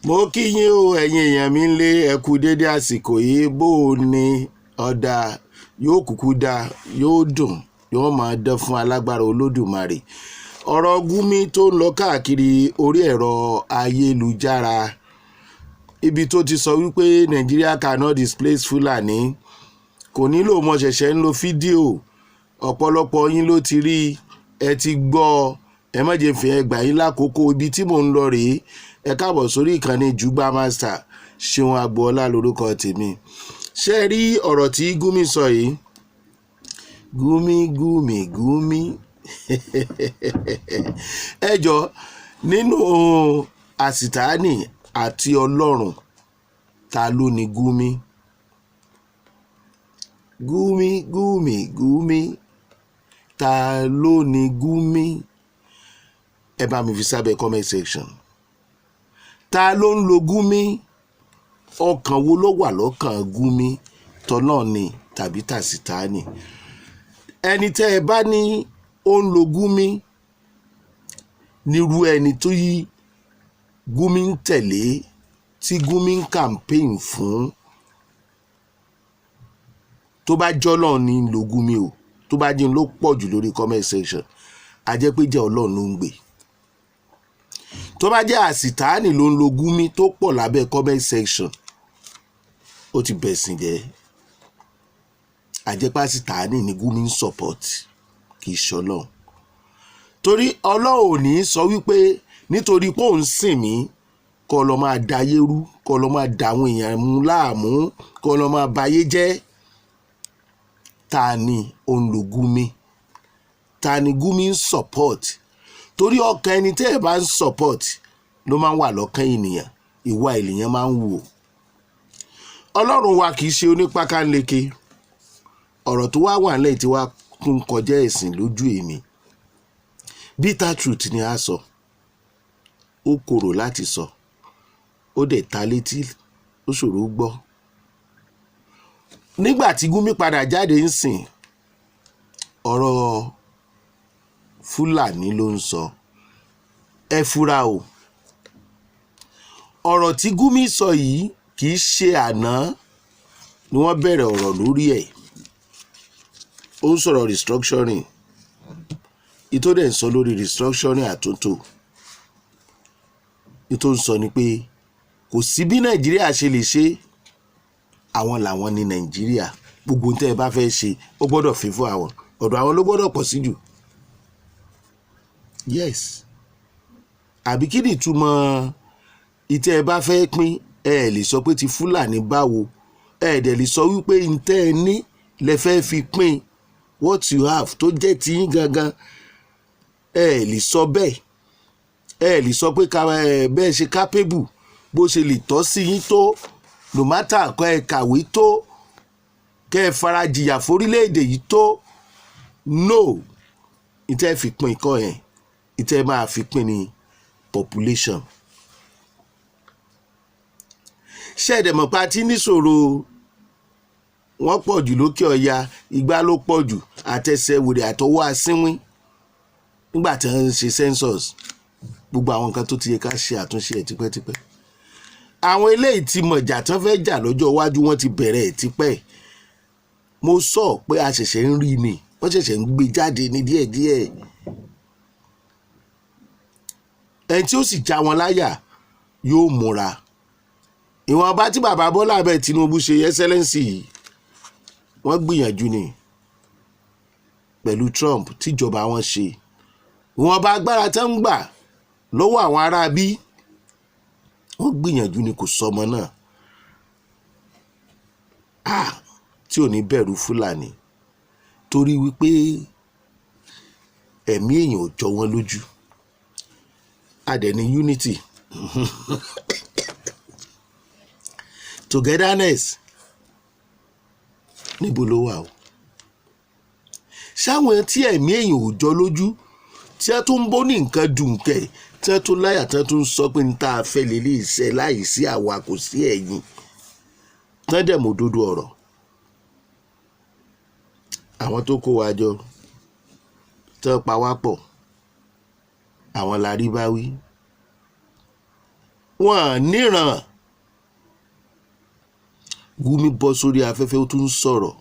Mo kí yín o, ẹ̀yin èèyàn mi ń lé, ẹ kú dédé àsìkò yìí. Bó o ní ọ̀dà yóò kúkú dá, yóò dùn, yóò máa dán fún alágbára Olódùmarè. Ọ̀rọ̀ Gumi tó ń lọ káàkiri orí ẹ̀rọ ayélujára, ibi tó ti sọ wípé Nigeria cannot displace Fulani, kò nílò mo ṣẹ̀ṣẹ̀ ń lo fídíò. Ọ̀pọ̀lọpọ̀ yín ló ti rí, ẹ ti gbọ́. Ẹ má jẹ́ fi ẹ gbà yín lákòókò. Ibi tí mò ń lọ rèé. Ẹ káàbọ̀ sórí ìkànnì Jùgbà Master. Ṣeun Agboola lórúkọ tèmi. Ṣé ẹ rí ọ̀rọ̀ tí Gumi sọ yìí? Gumi, Gumi, Gumi, ẹ jọ, nínú àsìtáàní àti Ọlọ́run, ta ló ní Gumi? Gumi, Gumi, Gumi, ta ló ní Gumi? Ẹ bá mi fi sábẹ́ comment section. Ta ló ń lo Gumi? Ọkàn wo ló wà lọ́kàn Gumi? Tọ́lọ́ ni tàbí tàsítáàní? Ẹni tẹ́ ẹ bá ní ó ń lo Gumi nírú ẹni tó yí Gumi ń tẹ̀lé, tí Gumi ń campaign fún, tó bá jọ́lọ́ ní ń lo Gumi o, tó bá jí ló pọ̀ jù lórí comment section, a jẹ́ pé jẹ́ Ọlọ́run ló ń gbé. Tó bá jẹ́ àsìtáàní ló ń lo Gumi tó pọ̀ lábẹ́ comment section, ó ti bẹ̀sìn jẹ́. Àjẹpá àsìtáàní ni Gumi ń support, kì í ṣọlọ́run, torí Ọlọ́run ò ní sọ wípé nítorí pé òun sìn mí, kó lọ máa dayé rú, kó lọ máa da àwọn èèyàn mú láàmú, kó lọ máa bayé jẹ́. Ta ni ó ń lo Gumi? Ta ni Gumi ń support? Torí ọkàn ẹni tẹ́ ẹ bá ń support ló máa ń wà lọ́kàn ènìyàn, ìwà ènìyàn máa ń wò. Ọlọ́run wa kì í ṣe onípákáleke. Ọ̀rọ̀ tó wá wà nílẹ̀ tí wàá tún kọjá ẹ̀sìn lójú èmi. Bitter truth ni a sọ. Ó korò láti sọ, ó dẹ̀ ta létí, ó ṣòro gbọ́. Nígbà tí Gumi padà jáde ń sìn, ọ̀rọ̀ Fúlàní ló ń sọ. Ẹ fura o. Ọ̀rọ̀ tí Gumi sọ yìí, kì í ṣe àná ni wọ́n bẹ̀rẹ̀ ọ̀rọ̀ lórí ẹ̀. Ó ń sọ̀rọ̀ restructuring. Ìtò dẹ̀ ń sọ lórí restructuring, àtúntò, ìtò ń sọ ni pé kò sí bí Nàìjíríà ṣe lè ṣe, àwọn làwọn ní Nàìjíríà. Gbogbo tẹ́ ẹ bá fẹ́ ṣe, ó gbọ́dọ̀ fi fún àwọn, ọ̀dọ̀ àwọn ló gbọ́dọ̀ pọ̀ sí jù. Yes, àbí kí ni ìtumọ̀ ìtẹ́ ẹ bá fẹ́ pín? Ẹ lè sọ pé ti Fúlàní báwo? Ẹ dẹ̀ lè sọ wípé ntẹ́ ẹ ní lẹ fẹ́ fi pín, what you have tó jẹ́ tiyín gangan. Ẹ lè sọ bẹ́ẹ̀. Ẹ lè sọ pé ká ẹ bẹ́ẹ̀ ṣe capable, bó ṣe lè tọ́ sí yín tó, no matter kọ́ ẹ kàwé tó, kẹ́ ẹ farajìyà forílẹ̀-èdè yìí tó. No, ìtẹ́ fi pín kọ́ yẹn, ìtẹ́ máa fi pín ní population. Ṣẹ́ẹ̀dẹ̀mọ̀ pa tí níṣòro wọ́n pọ̀ jù lókè ọya, ìgbà ló pọ̀ jù, àtẹsẹ̀ wèrè àtọwọ́ asínwín. Nígbà tí wọ́n ń ṣe census, gbogbo àwọn nǹkan tó ti yẹ ká ṣe àtúnṣe ẹ̀ tipẹ́tipẹ́, àwọn eléyìí ti mọ̀ ìjà tán fẹ́ jà lọ́jọ́ iwájú, wọ́n ti bẹ̀rẹ̀ ẹ̀ tipẹ́. Mo sọ pé a ṣẹ̀ṣẹ̀ ń rí ni, wọ́n ṣẹ̀ṣẹ̀ ń gbé jáde ní díẹ̀díẹ̀. Ẹni tí ó sì já wọn láyà yóò múra. Ìwọ̀nba tí bàbá Bọ́lá Ahmed Tinubu ṣe, excellency yìí, wọ́n gbìyànjú ni pẹ̀lú Trump tíjọba wọn ṣe. Ìwọ̀nba agbára tán ń gbà lọ́wọ́ àwọn aráabí, wọ́n gbìyànjú ni. Kò sọmọ náà ah tí ò ní bẹ̀rù Fúlàní, torí wípé ẹ̀mí èèyàn ò jọ wọ́n lójú. A dẹ̀ ní unity, togetherness. Níbo ló wà o? Ṣáwọn tí ẹ̀mí èèyàn ò jọ lójú, tí wọ́n tún ń bó ní nǹkan dùn kẹ̀, tí wọ́n tún láyà, tí wọ́n tún sọ pé ní tá a fẹ́ lè lè ṣe, láì sí àwa kò sí ẹ̀yìn, tán dẹ̀ mọ̀ òdodo ọ̀rọ̀, àwọn tó kó wa jọ, tán pa wá pọ̀, àwọn la rí bá wí. Wọ́n níran. Gumi bọ́ sórí afẹ́fẹ́, ó tún ń sọ̀rọ̀.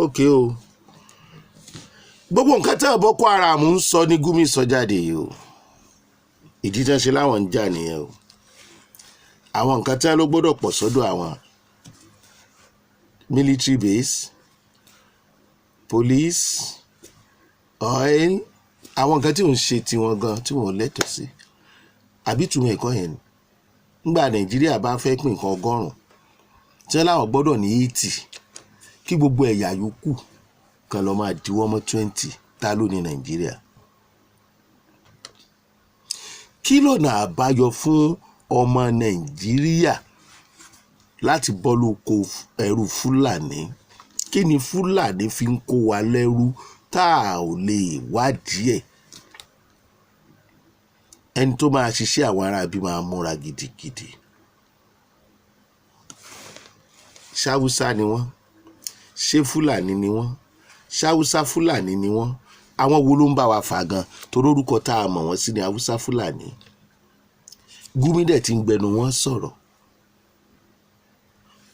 Ókè o, gbogbo nǹkan tí Boko Haram ń sọ ní Gumi sọ jáde yìí o. Ìdí tí wọ́n ṣe láwọn ń jà nìyẹn o. Àwọn nǹkan tí wọ́n ló gbọ́dọ̀ pọ̀ sọ́dọ̀ àwọn: military base, police, oil, àwọn nǹkan tí ò ń ṣe tiwọn gan tí wọ́n lẹ́tọ̀ọ́ sí. Àbí ìtumọ̀ ẹ̀kọ́ yẹn ni nígbà Nàìjíríà bá fẹ́ pín nǹkan 100, tí wọ́n láwọn gbọ́dọ̀ ní 80, kí gbogbo ẹ̀yà yòókù kan lọ́ọ́ máa diwọ́ mọ́ 20? Ta ló ní Nàìjíríà? Kí lọ̀nà àbáyọ fún ọmọ Nàìjíríà láti bọ́ lóko ẹrú Fúlàní? Kí ni Fúlàní fi ń kó wa lẹ́rú tá a ò lè wádìí ẹ̀? Ẹni tó máa ṣiṣẹ́ àwọn aráabí máa múra gidigidi. Ṣáwúsá ni wọ́n? Ṣé Fúlàní ni wọ́n? Ṣáwúsá Fúlàní ni wọ́n? Àwọn wo ló ń bá wa fà gan? Torí orúkọ tá a mọ̀ wọ́n sí ni Haúsá Fúlàní. Gumi dẹ̀ ti ń gbẹnu wọn sọ̀rọ̀,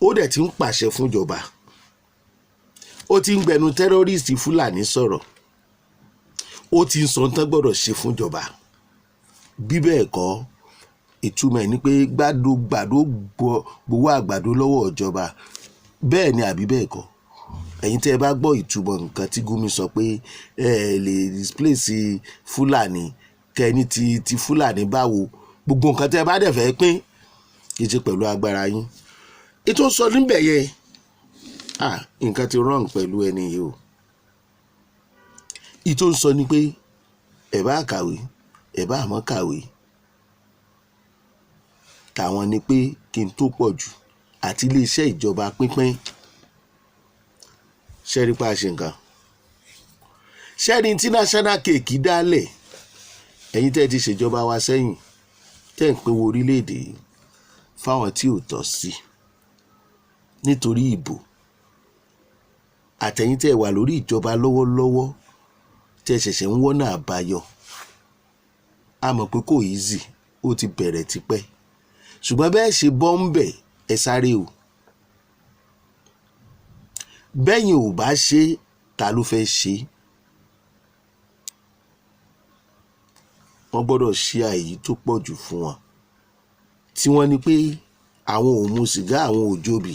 ó dẹ̀ ti ń pàṣẹ fúnjọba, ó ti ń gbẹnu terrorist Fúlàní sọ̀rọ̀, ó ti ń sọ tán gbọ́dọ̀ ṣe fúnjọba. Bí bẹ́ẹ̀ kọ́, ìtumọ̀ ẹ̀ ni pé gbàdo gbàdo gbowó àgbàdo lọ́wọ́ ìjọba. Bẹ́ẹ̀ ni àbí bẹ́ẹ̀ kọ́? Ẹ̀yin tẹ́ ẹ bá gbọ́ ìtumọ̀ nǹkan tí Gumi sọ pé ẹ lè displace Fúlàní kẹ́ni ti Fúlàní báwo, gbogbo nǹkan tẹ́ ẹ bá dẹ̀ fẹ́ pín, kì í ṣe pẹ̀lú agbára yín. Ètò sọ níbẹ̀ yẹn, ah, nǹkan ti wrong pẹ̀lú ẹni yìí o. Ìtò ń sọ ni pé ẹ bá kàwé, ẹ bá àmọ́ kàwé, tàwọn ni pé kí n tó pọ̀ jù àti iléeṣẹ́ ìjọba pínpín. Ṣẹ́rí pa ṣe nǹkan ṣẹ́rí tí national cake dálẹ̀. Ẹ̀yin tẹ́ ẹ ti ṣèjọba wa sẹ́yìn, tẹ́ ẹ̀ ń pinwó orílẹ̀-èdè yìí fáwọn tí ò tọ́ sí nítorí ìbò, àtẹ̀yin tẹ́ ẹ wà lórí ìjọba lọ́wọ́lọ́wọ́, tẹ́ ẹ ṣẹ̀ṣẹ̀ ń wọ́nà àbáyọ, a mọ̀ pé kò easy, ó ti bẹ̀rẹ̀ tipẹ́, ṣùgbọ́n bẹ́ẹ̀ ṣe bọ́ ń bẹ̀, ẹ sáré o. Bẹ́yìn ò bá ṣe, ta ló fẹ́ ṣe? Wọ́n gbọ́dọ̀ ṣí àyè tó pọ̀ jù fún wọn tí wọ́n ní pé àwọn ò mu sìgá, àwọn ò jóbi,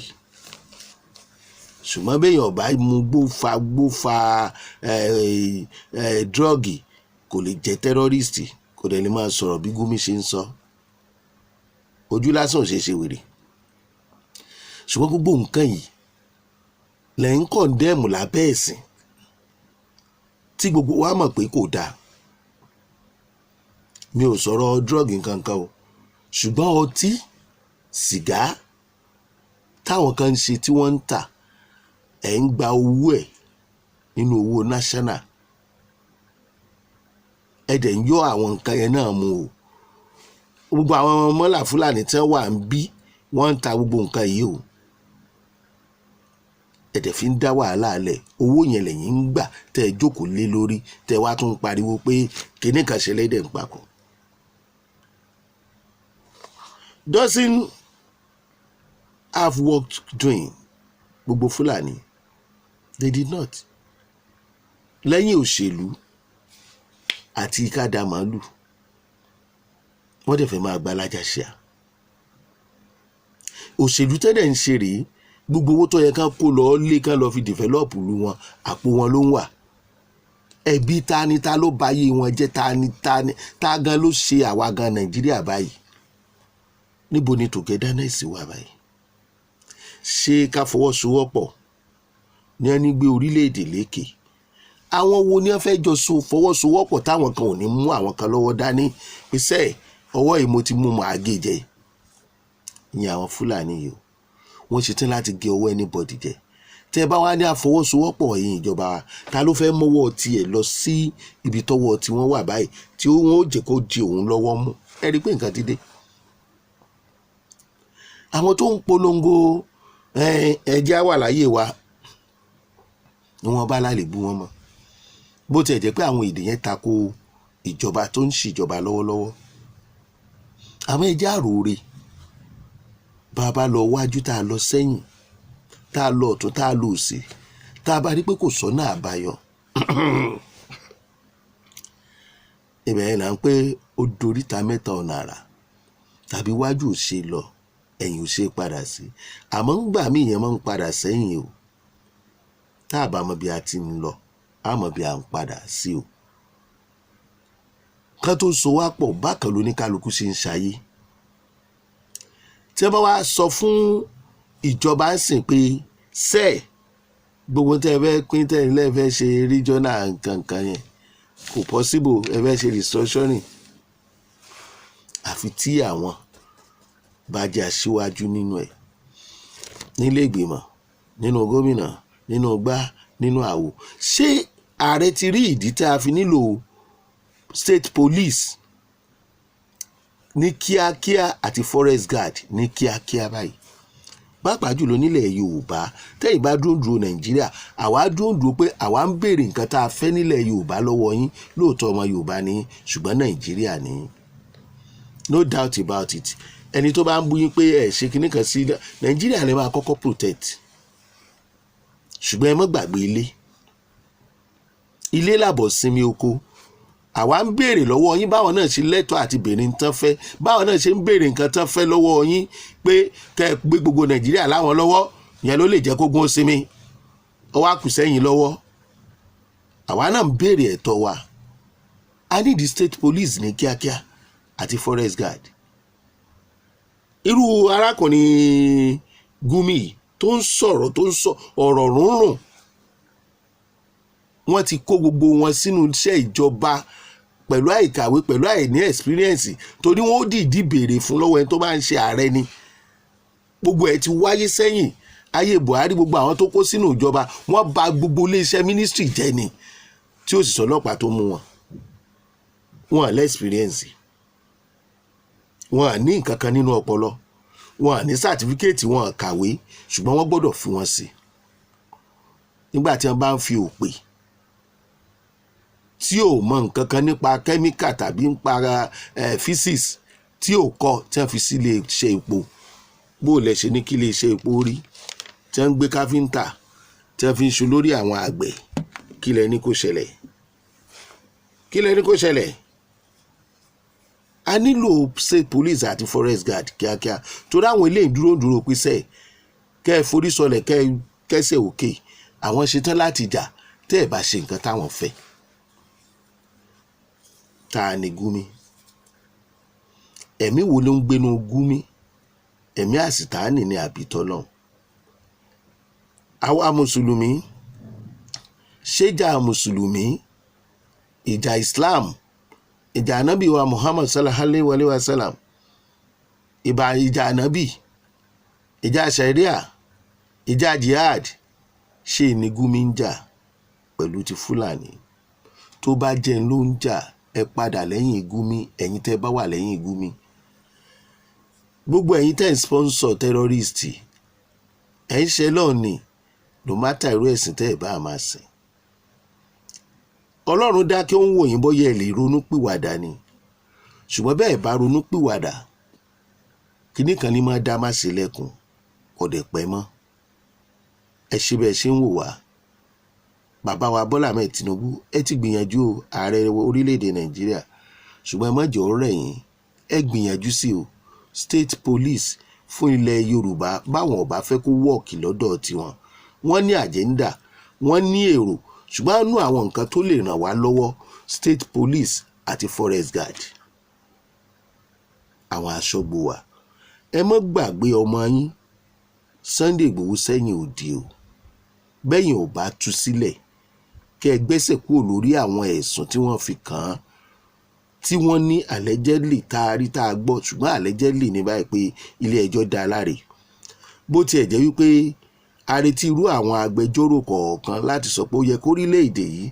ṣùgbọ́n béèyàn bá mu gbó fa gbó fa drug, kò lè jẹ́ terrorist, kò dẹ̀ lè máa sọ̀rọ̀ bí Gumi ṣe ń sọ. Ojú lásán ò ṣe é ṣe wèrè. Ṣùgbọ́n gbogbo nǹkan yìí lẹ̀ ń condemn lábẹ́ ẹ̀sìn tí gbogbo wa mọ̀ pé kò dáa. Mi ò sọ̀rọ̀ drug nǹkan kan o, ṣùgbọ́n ọtí, sìgá táwọn kan ń ṣe tí wọ́n ń tà, ẹ̀ ń gba owó ẹ̀ nínú owó national, ẹ̀ dẹ̀ ń yọ àwọn nǹkan yẹn náà mú o. Gbogbo àwọn mọ́là Fúlàní tí wọ́n wà ń bí, wọ́n ń ta gbogbo nǹkan yìí o. Ẹ̀ dẹ̀ fi ń dá wàhálà lẹ̀. Owó yẹn lẹ́yìn ń gbà tẹ́ ẹ jókòó lé lórí, tẹ́ ẹ wá tún ń pariwo pé kinní kan ṣẹlẹ̀ dẹ̀ ń papọ̀. Doesn't have work doing. Gbogbo Fúlàní, they did not, lẹ́yìn òṣèlú àti ká da màálù, wọ́n dẹ̀ fẹ́ máa gba alájàṣíà. Òṣèlú tẹ́lẹ̀ ń ṣe rèé. Gbogbo owó tó yẹ kán kó lọ lé, kán lọ fi develop ìlú wọn, àpò wọn ló ń wà. Ẹbí ta ni? Ta ló bayé wọn jẹ́? Ta ni? Ta ni? Ta gan ló ṣe àwa gan Nàìjíríà báyìí? Níbo ni togetherness wà báyìí? Ṣé ká fọwọ́sowọ́pọ̀ ní ẹni gbé orílẹ̀-èdè lékè? Àwọn wo ni wọ́n fẹ́ jọ so fọwọ́sowọ́pọ̀ táwọn kan ò ní mú àwọn kan lọ́wọ́ dání? Pèsè ọwọ́ yìí, mo ti mú màá gé jẹ. Ìyẹn àwọn Fúlàní yìí o, wọ́n ṣetán láti gé ọwọ́ anybody jẹ. Tẹ́ ẹ bá wá ní àfọwọ́sowọ́pọ̀, ẹ̀yin ìjọba wa, ta ló fẹ́ mọ́wọ́ tiẹ̀ lọ sí ibi tọ́wọ́ tí wọ́n wà báyìí tí wọ́n ó jẹ́ kó di òun lọ́wọ́ mú? Ẹ rí i pé nǹkan ti dé. Àwọn tó ń polongo ẹjẹ́ wà láyé wa ni wọ́n bá lálẹ́ bú wọn mọ́, bó tiẹ̀ jẹ́ pé àwọn èdè yẹn tako ìjọba tó ń ṣèjọba lọ́wọ́lọ́wọ́. Àmọ́ ẹ jẹ́ àròrè, bá a bá lọ wájú, tá a lọ sẹ́yìn, tá a lọ ọ̀tún, tá a lọ òsì, tá a bá rí pé kò sọ́nà àbáyọ, ibẹ̀ yẹn là ń pé ó doríta mẹ́ta ọ̀nà àrà, tàbí wájú ò ṣe lọ, ẹ̀yìn ò ṣe padà sí. Àmọ́ ńgbà míì yẹn máa ń padà sẹ́yìn o. Tá a bá mọ bí a ti ń lọ, a mọ bí a ń padà sí o. Kán tó so wá pọ̀, bákan lóníkálukú ṣe ń ṣayé. Tí wọ́n bá wá sọ fún ìjọba ń sìn pé sẹ́ẹ̀ gbogbo tẹ́ ẹ fẹ́ pín, tẹ́ ẹ lẹ́ fẹ́ ṣe regional nǹkan yẹn, kò possible. Ẹ fẹ́ ṣe restructuring, àfi tí àwọn bá jẹ́ aṣíwájú nínú ẹ̀, nílé ìgbìmọ̀, nínú gómìnà, nínú gbá, nínú àwo. Ṣé ààrẹ ti rí ìdí tí a fi nílò state police ní kíákíá àti forest guard ní kíákíá báyìí, pàápàá jùlọ nílẹ̀ Yorùbá? Tẹ́yìn bá dúró dúró Nàìjíríà, àwa dúró dúró pé àwa ń béèrè nǹkan tá a fẹ́ nílẹ̀ Yorùbá lọ́wọ́ yín. Lóòótọ́, ọmọ Yorùbá ní, ṣùgbọ́n Nàìjíríà ní, no doubt about it. Ẹni tó bá ń bú yín pé ẹ ṣe kinní kan sí Nàìjíríà lè máa kọ́kọ́ protect, ṣùgbọ́n ẹ má gbàgbé ilé. Ilé làbọ̀ sinmi oko. Àwa ń béèrè lọ́wọ́ yín, báwọn náà ṣe lẹ́tọ̀ọ́ àti béèrè nǹkan fẹ́, báwọn náà ṣe ń béèrè nǹkan tán fẹ́ lọ́wọ́ yín, pé kẹ́ ẹ gbé gbogbo Nàìjíríà láwọn lọ́wọ́ yẹn ló lè jẹ́ kó gún ó sinmi. Ó wá kù sẹ́yìn lọ́wọ́. Àwa náà ń béèrè ẹ̀tọ́ wa. A need the state police ní kíákíá àti forest guard. Irú arákùnrin Gumi tó ń sọ̀rọ̀, tó ń sọ ọ̀rọ̀ rúnrún, wọ́n ti kó gbogbo wọn sínú iṣẹ́ ìjọba pẹ̀lú àìkàwé, pẹ̀lú àìní experience, torí wọ́n ó dìídì béèrè fún lọ́wọ́ ẹni tó bá ń ṣe ààrẹ ni. Gbogbo ẹ̀ ti wáyé sẹ́yìn. Ayé Buhari, gbogbo àwọn tó kó sínú ìjọba, wọ́n bà gbogbo iléeṣẹ́ ministry jẹ́ ni, tí ó sì sọ ọlọ́pàá tó mú wọn. Wọn lẹ́ experience, wọn à ní nǹkan kan nínú ọpọlọ, wọn à ní certificate, wọn à kàwé, ṣùgbọ́n wọ́n gbọ́dọ̀ fi wọn sí. Nígbà tí wọ́n bá ń fi òpè tí ò mọ nǹkan kan nípa kẹ́míkà tàbí nípa physics tí ò kọ́, tí wọ́n fi sí ilé iṣẹ́ epo, bó lẹ̀ ṣe ní kí ilé iṣẹ́ epo rí? Tí wọ́n ń gbé káfíńtà, tí wọ́n fi ń ṣe lórí àwọn àgbẹ̀, kí lẹ ní kó ṣẹlẹ̀? Kí lẹ ní kó ṣẹlẹ̀? A nílò state police àti forest guard kíákíá, torí àwọn eléyìí dúró dúró pínsẹ̀ kẹ́ ẹ forí sọlẹ̀, kẹ́ ẹ kẹ́sẹ̀ òkè. Àwọn ṣetán láti jà tẹ́ ẹ bá ṣe nǹkan táwọn fẹ́. Ta ni Gumi? Ẹ̀mí wo ló ń gbénu Gumi? Ẹ̀mí àsìtáàní ni àbí tọ́lọ́run? Àwa mùsùlùmí, ṣéjà mùsùlùmí, ìjà Islam, ìjà ànábì wa Muhammad sallallahu alayhi wa sallam, ìbà ìjà ànábì, ìjà sharia, ìjà jihad, ṣé ní Gumi ń jà pẹ̀lú ti Fúlàní? Tó bá jẹ́ ló ń jà, ẹ padà lẹ́yìn Gumi. Ẹ̀yin tẹ́ bá wà lẹ́yìn Gumi, gbogbo ẹ̀yin tẹ́ ń sponsor terrorist, ẹ̀ ń ṣe lọ́ọ̀ni. No matter irú ẹ̀sìn tẹ́ ẹ̀ bá máa sìn, Ọlọ́run dá kí ó ń wò yín bóyá ẹ lè ronú pìwàdà ni. Ṣùgbọ́n bẹ́ẹ̀ bá ronú pìwàdà, kíní kan ní máa dá má ṣe lẹ́kùn, kò dẹ̀ pẹ́ mọ́. Ẹ ṣe bẹ́ẹ̀ ṣe ń wò wá. Bàbá wa Bọ́lá Ahmed Tinubu, ẹ ti gbìyànjú o, ààrẹ orílẹ̀-èdè Nàìjíríà, ṣùgbọ́n ẹ má jẹ́ ó rẹ̀ yín. Ẹ gbìyànjú sí o. State police fún ilẹ̀ Yorùbá, báwọn ò bá fẹ́ kó wọ́ọ̀kì lọ́dọ̀ tiwọn, wọ́n ní agenda, wọ́n ní èrò, ṣùgbọ́n nínú àwọn nǹkan tó lè ràn wá lọ́wọ́, state police àti forest guard, àwọn aṣọ́gbó wa. Ẹ má gbàgbé ọmọ yín Sunday Igboho sẹ́yìn òdì o. Bẹ́yìn ò bá tú sílẹ̀, kẹ́ ẹ gbẹ́sẹ̀ kúrò lórí àwọn ẹ̀sùn tí wọ́n fi kàn án, tí wọ́n ní allegedly, tá a rí, tá a gbọ́, ṣùgbọ́n allegedly ní báyìí pé ilé ẹjọ́ dá a láre, bó tiẹ̀ jẹ́ wípé a retí irú àwọn agbẹjọ́rò kọ̀ọ̀kan láti sọ pé ó yẹ kórílẹ̀-èdè yìí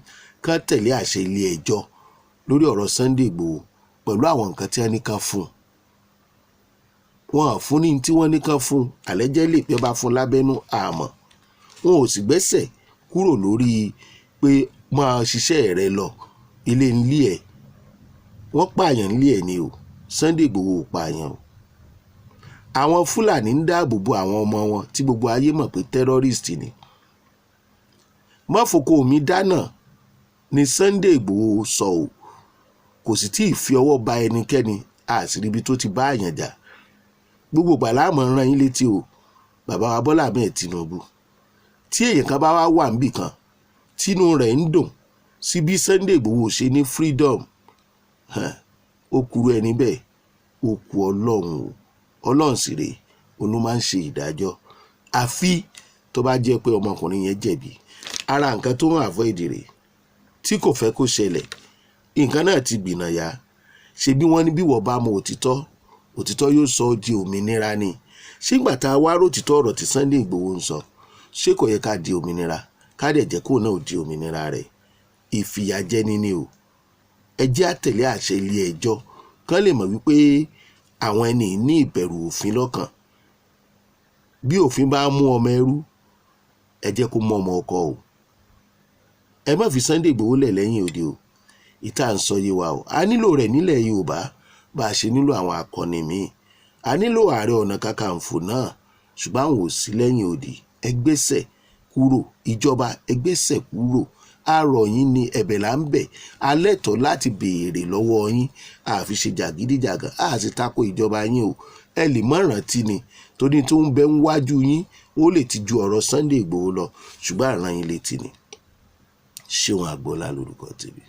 kán tẹ̀lé àṣẹ ilé ẹjọ́ lórí ọ̀rọ̀ Sunday Igboho pẹ̀lú àwọn nǹkan tí wọ́n ní kán fún un. Wọn ò fún ní tí wọ́n ní kán fún un, allegedly pé bá fún lábẹ́nú àmọ́ wọn ò sì gbẹ́sẹ̀ kúrò lórí pé máa ṣiṣẹ́ rẹ lọ ilé ńlé ẹ̀. Wọ́n pààyàn ńlé ẹ̀ ni o. Sunday Igboho ò pààyàn o. Àwọn Fúlàní ń dáàbò bo àwọn ọmọ wọn tí gbogbo ayé mọ̀ pé terrorist ni. Mọ́fokò mi dáná ni Sunday Igboho sọ o. Kò sì tí ì fi ọwọ́ ba ẹnikẹ́ni, àṣírí ibi tó ti bá àyàn jà. Gbogbo ìgbà la máa rán yín létí o. Bàbá wa Bọ́lá Ahmed Tinubu, tí èèyàn kan bá wá wà níbì kan tínú rẹ̀ ń dùn sí bí Sunday Igboho ṣe ní freedom, ó kúrú ẹni bẹ́ẹ̀, ó kú Ọlọ́run o. Ọlọ́run sì rèé, òun ló máa ń ṣe ìdájọ́, àfi tó bá jẹ́ pé ọmọkùnrin yẹn jẹ̀bi. Ara nǹkan tó ń avoid rèé tí kò fẹ́ kó ṣẹlẹ̀. Nǹkan náà ti gbìnà ya. Ṣe bí wọ́n ní bí wọ́n bá mọ òtítọ́, òtítọ́ yóò sọ ọ́ di òmìnira ni. Ṣégbà tá a wá rótìtọ́ ọ̀rọ̀ tí Sunday Igboho ń sọ, ṣé kò yẹ ká di òmìnira, ká dẹ̀ jẹ́ kó náà di òmìnira rẹ̀? Ìfìyàjẹni ni o. Ẹ jẹ́ àtẹ̀lé àṣẹ ilé ẹjọ́ kán lè mọ̀ wípé àwọn ẹni ní ìbẹ̀rù òfin lọ́kàn. Bí òfin bá mú ọmọ ẹrú, ẹ jẹ́ kó mú ọmọ ọkọ o. Ẹ má fi Sunday Igboho lẹ̀ lẹ́yìn òde o. Ìta ń sọ yé wa o. A nílò rẹ̀ nílẹ̀ Yorùbá bá a ṣe nílò àwọn akọni míì. A nílò Ààrẹ Ọ̀nà Kakanfò náà, ṣùgbọ́n àwọn ò sí lẹ́yìn òdì. Ẹ gbéṣẹ̀ kúrò, ìjọba, ẹ gbéṣẹ̀ kúrò. A rọ̀ yín ní, ẹ̀bẹ̀ là ń bẹ̀. A lẹ́tọ̀ọ́ láti béèrè lọ́wọ́ yín. A fi ṣe jàgídíjàgan, a sì tako ìjọba yín o. Ẹ lè mọ̀ rántí ni, torí tó ń bẹ ń wájú yín, ó lè ti ju ọ̀rọ̀ Sunday Igboho lọ, ṣùgbọ́n àrán yín létí ni. Ṣéun Àgbọ́lá lórúkọ tèmi.